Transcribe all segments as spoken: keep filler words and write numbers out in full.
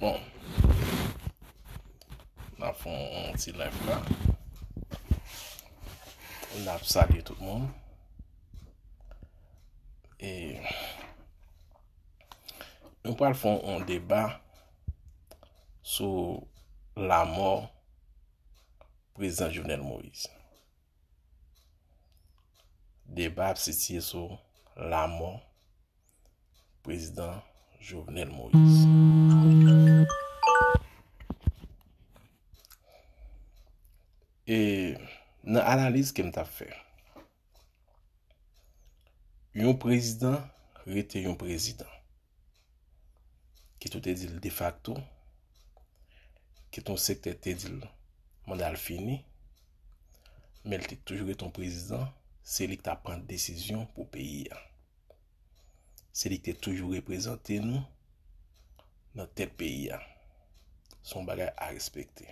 Bon, n ap fè yon ti live la. N ap salye tout moun. E nou pral fè yon deba sou lamò prezidan Jovenel Moïse. Deba ap sitiye sou lamò prezidan Jovenel Moïse. E nan analiz ke m t ap fè, yon prezidan rete yon prezidan. Kit ou te di l defakto, kit yon sektè te di l manda l fini, men l te toujou rete yon prezidan, se li ki t ap pran desizyon pou peyi a. Se li ki te toujou reprezante nou nan tèt peyi a. Se yon bagay a respekte.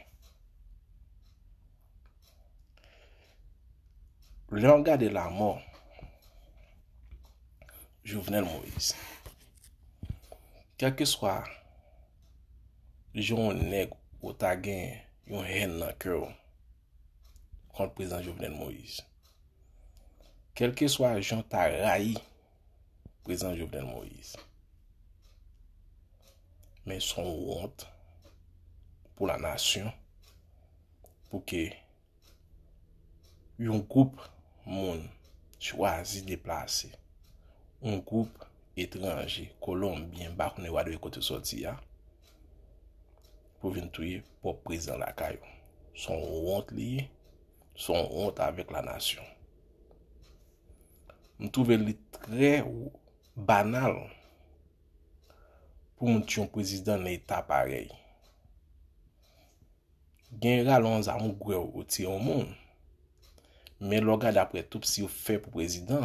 Lè w ap gade lamò Jovenel Moïse, kèlkeswa jan yon nèg ou ta gen yon hèn nan kè w kont prezidan Jovenel Moïse, kèlkeswa jan w ta rayi prezidan Jovenel Moïse, men se yon wont pou la nasyon, pou ke yon gwoup moun chwazi deplase, yon gwoup etranje, kolonbyen, m pa konnen whatever kote sòti a, pou vin touye pwòp prezidan lakay ou. Se yon wont li ye, se yon wont avèk la nasyon. M twouve li trè banal pou moun tiye yon prezidan nan eta parèy. Gen rale yon zam ou gwè ou tiye yon moun. Men lè w gade apre tout sa yo fè pou prezidan,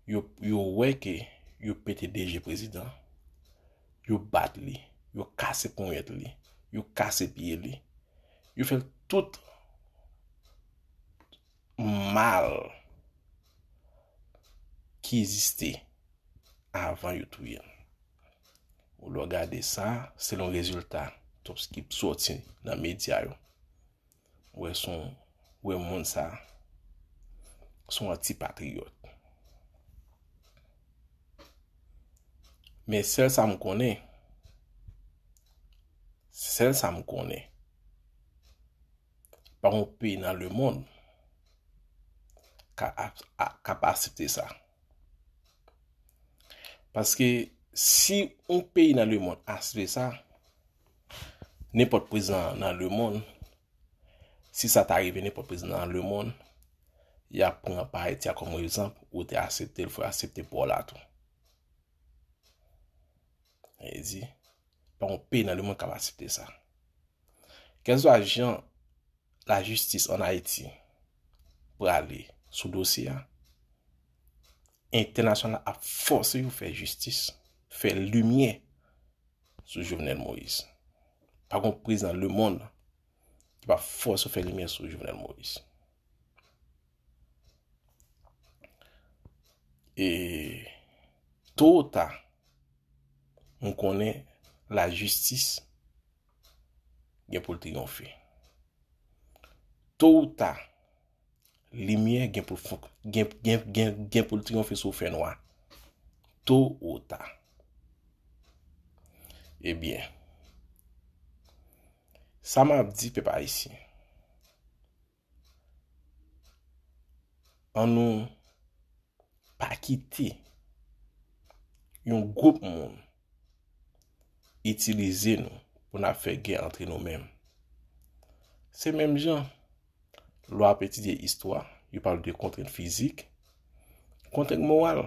yo, yo wè ke yo pete de je prezidan, yo bat li, yo kase ponyèt li, yo kase pye li, yo fè l tout mal ki egziste avan yo touye l. Ou lè w gade sa, selon rezilta, tout sa ki sòti nan medya yo, ou wè se yon, ou wè moun sa, se yon antipatriyòt. Men sèl sa m konnen, sèl sa m konnen, pa yon peyi nan lemonn ka ap, a, k ap aksepte sa. Paske si yon peyi nan lemonn aksepte sa, nenpòt prezidan nan lemonn, si sa ta rive nenpòt prezidan nan lemonn, y ap pran pa Ayiti a kòm egzanp, ou te aksepte l, fò w aksepte pa w la tou. Sa vle di, pa yon peyi nan lemonn k ap aksepte sa. Kèlkeswa jan lajistis ann Ayiti prale sou dosye a, entènasyonal la ap fòse yo fè jistis, fè limyè sou Jovenel Moïse. Pa gen prezidan lemonn ki pa fòse yo fè limyè sou Jovenel Moïse. E to ou ta, m konnen lajistis gen pou l triyonfe. To ou ta, limyè gen pou l fon-, gen, gen, gen, gen pou l triyonfe sou fènwa. To ou ta. Ebyen, sa m ap di pèp ayisyen, ann nou pa kite yon gwoup moun itilize nou pou n ap fè gè antre nou menm. Se menm jan, lè w ap etidye istwa, yo pale de kontrent fizik, kontrent moral.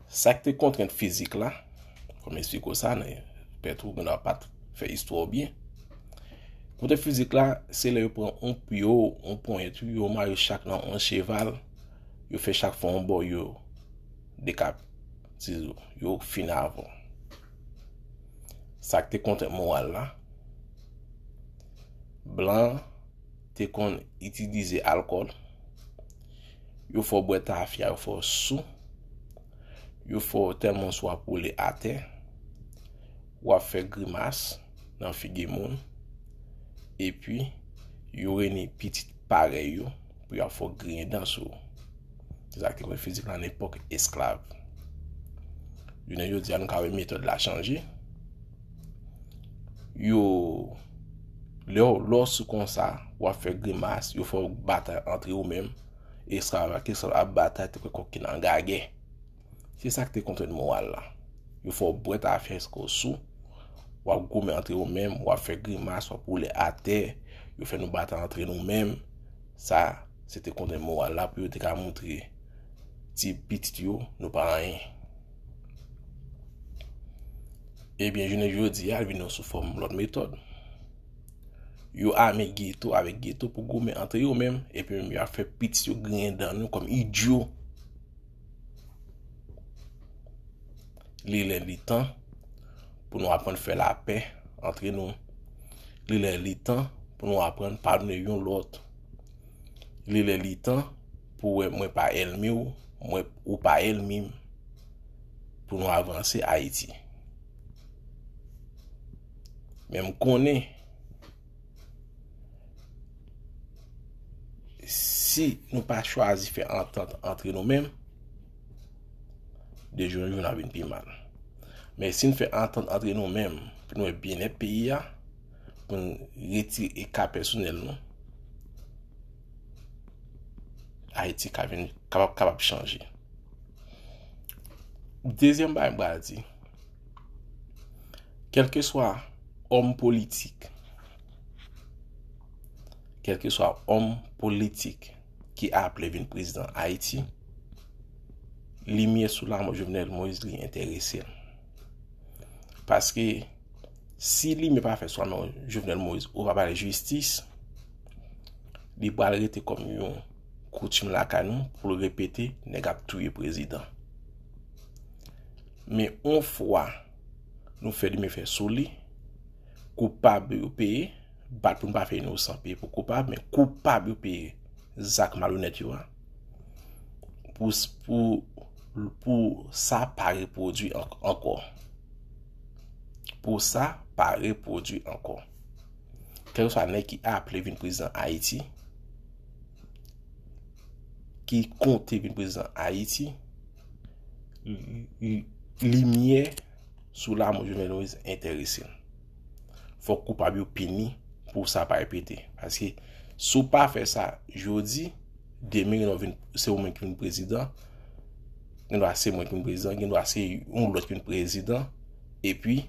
Sa k te kontrent fizik la, fò m eksplike w sa, nan pèt ou gen dwa pa t fè istwa w byen. Kontrent fizik la, se lè yo pran yon pye w, yon ponyèt ou, yo mare yo chak nan yon cheval, yo fè chak fè yon bò, yo dekap, yo fin avè w. Sa k te kontrent moral la, blan te konn itilize alkòl, yo fè w bwè tafya, yo fè w sou, yo fè w tèlman sou w ap woule atè, w ap fè grimas nan figi moun, epi yo reni pitit parèy yo pou y ap fè w griyen dan sou ou. Se sa k te konn fizik lan epòk esklav. Jounen jodi a, nou ka wè metòd la chanje. Yo, lè w, lè w sou konsa, w ap fè grimas, yo fè w batay antre yo menm, esklav ak esklav ap batay tankou kòk ki nan gagè. Se sa k te kontrè moral la. Yo fè w bwè ta fè eske w sou, w ap goumen antre yo menm, w ap fè grimas, w ap woule atè, yo fè nou batay antre nou menm. Sa, se te kontrè moral la pou yo te ka montre ti pitit yo, nou pa anyen. Ebyen, jounen jodi a, l vin sou fòm lòt metòd. Yo ame geto avèk geto pou goumen antre yo menm, epi menm yo ap fè pitit yo griyen dan nou kòm idyo. Li lè li tan pou nou aprann fè lapè antre nou. Li lè li tan pou nou aprann padone youn lòt. Li lè li tan pou wè mwen pa ènmi w, mwen, ou pa ènmi m, pou nou avanse Ayiti. Men m konnen, si nou pa chwazi fè antant antre nou menm, de jou an jou n ap vin pi mal. Men si n fè antant antre nou menm, pou n wè byennèt peyi a, pou n retire ka pèsonèl nou, Ayiti ka vin kapab, kapab chanje. Dezyèm bagay m pral di, kèlkeswa òm politik, kèlkeswa òm politik ki aple vin prezidan Ayiti, limyè sou lanmò Jovenel Moïse li enterese l. Paske si limyè pa fèt sou lanmò Jovenel Moïse, ou pa pale jistis, li pral rete kòm yon koutim lakay nou pou l repete nèg ap touye prezidan. Men yon fwa nou fè limyè fèt sou li, koupab yo peye, bat pou n pa fè inosan peye pou koupab, men koupab yo peye zak malonèt yo a. Pou, pou, pou sa pa repwodui an-, ankò. Pou sa pa repwodui ankò. Kèlkeswa nèg ki aple vin prezidan Ayiti, ki konte vin prezidan Ayiti, li, li, limyè sou lanmò Jovenel Moïse enterese l. Fòk koupab yo pini pou sa pa repete. Paske si w pa fè sa jodi, demen gen dwa vin, se ou menm ki vin prezidan, gen dwa se mwen ki vin prezidan, gen dwa se yon lòt ki vin prezidan, epi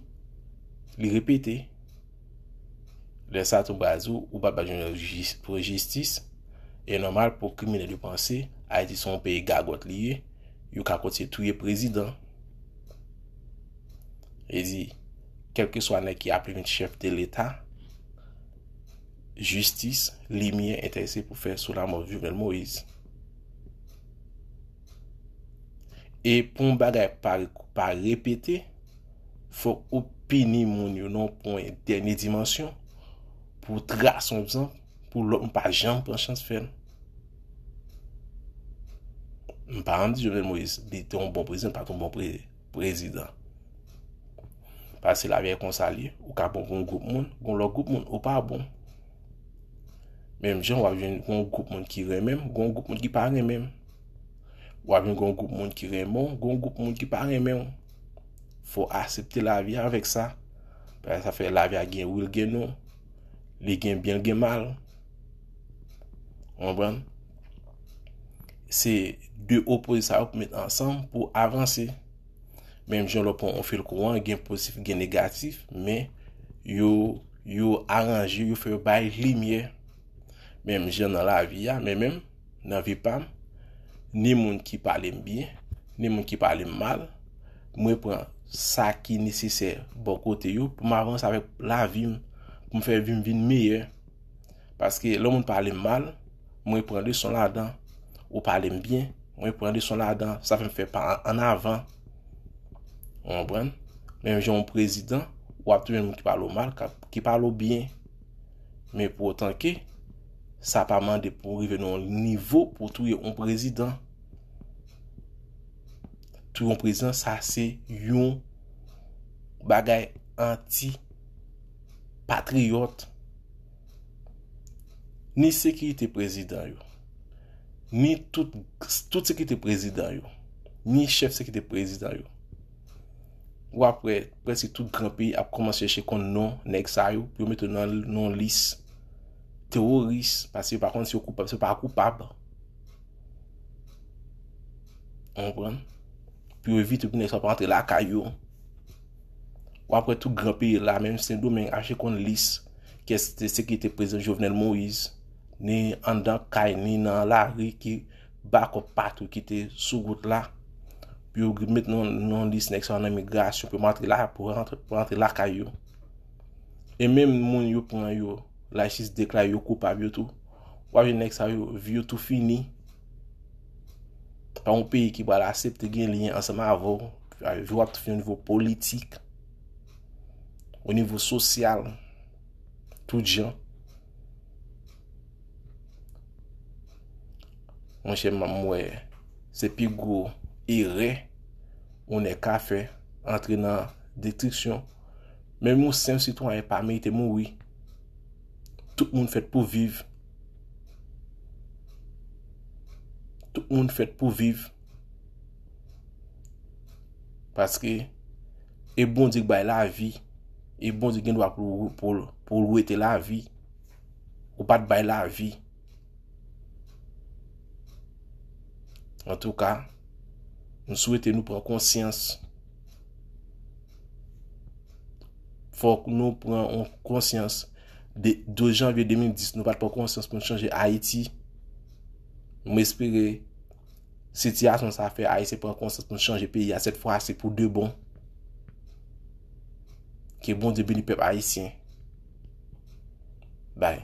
li repete. Lè sa tou, m pral di w, ou pa t bay Jovenel jis-, pou jistis, e nòmal pou kriminèl yo panse Ayiti se yon peyi gagòt li ye, yo ka kontinye touye prezidan. E di, kèlkeswa nèg ki aple vin chèf de leta, jistis, limyè enterese pou fè sou lanmò Jovenel Moïse. E pou yon bagay pa, pa repete, fòk ou pini moun yo nan yon pwen dènye dimansyon, pou w trase yon egzanp, pou lòt moun pa janm pran chans fè l. M pa ann di Jovenel Moïse, li te yon bon prezidan, pa te yon bon pre-, prezidan. Paske lavi a konsa l ye, ou ka bon pou yon gwoup moun, gon lòt gwoup moun, ou pa bon. Menm jan w ap jwenn gon gwoup moun ki renmen m, gon gwoup moun ki pa renmen m. W ap jwenn gon gwoup moun ki renmen w, gon gwoup moun ki pa renmen w. Fò w aksepte lavi a avèk sa. Paske sa fè lavi a gen wi, l gen non. Li gen byen, l gen mal. Ou konprann? Se de opoze sa yo pou met ansanm pou avanse. Menm jan lè w pran yon fil kouran, gen pozitif, gen negatif, men yo, yo aranje, yo fè yo bay limyè. Menm jan nan lavi a, men menm nan vi pa m, ni moun ki pale m byen, ni moun ki pale m mal, mwen pran sa ki nesesè bò kote yo pou m avanse avèk lavi m, pou m fè vi m vin meyè. Paske lè moun pale m mal, mwen pran leson ladan. Ou pale m byen, mwen pran leson ladan. Sa fè m fè pa an avan. Ou konprann? Menm jan yon prezidan, w ap toujou jwenn moun ki pale w mal, ka-, ki pale w byen. Men pou otan ke sa pa mande pou w rive nan yon nivo pou w touye yon prezidan. Touye yon prezidan, sa se yon bagay anti patriyòt, ni sekirite prezidan yo, ni tout, tout sekirite prezidan yo, ni chèf sekirite prezidan yo. W ap wè prèske tout gran peyi ap kòmanse chèche konn non nèg sa yo pou yo mete yo nan, nan lis teworis, paske yo pa konn si yo koupab, si yo pa koupab. Ou konprann? Pou yo evite pou nèg sa pa antre lakay yo. W ap wè tout gran peyi la, menm Sendomeng, ap chèche konn lis kiyès te sekirite prezidan Jovenel Moïse, ni anndan kay, ni nan lari, ki bakòp patou ki te sou wout la. Pou yo met nan, nan lis nèg sa yo nan migrasyon, pou yo antre la, pou rantre, pou rantre lakay yo. E menm moun yo pran yo, lajistis deklare yo koupab yo tou. W ap jwenn nèg sa yo, vi yo tou fini. Pa yon peyi ki pral aksepte gen lyen ansanm avè w. Vi w ap tou fini o nivo politik, o nivo sosyal, tout jan. Monchè, m wè se pi gwo erè yon nèg ka fè, antre nan destriksyon. Menm yon senp sitwayen pa merite mouri. Tout moun fèt pou viv. Tout moun fèt pou viv. Paske e Bondye k bay lavi. E Bondye gen dwa pou, pou, pou l wete lavi. Ou pa t bay lavi. Antouka, m swete nou pran konsyans. Fòk nou pran yon konsyans. De, douz janvye de mil dis, nou pa t pran konsyans pou n chanje Ayiti. M espere sitiyasyon sa fè Ayisyen pran konsyans pou n chanje peyi a, sèt fwa se pou de bon. Ke Bondye beni pèp ayisyen. Bay.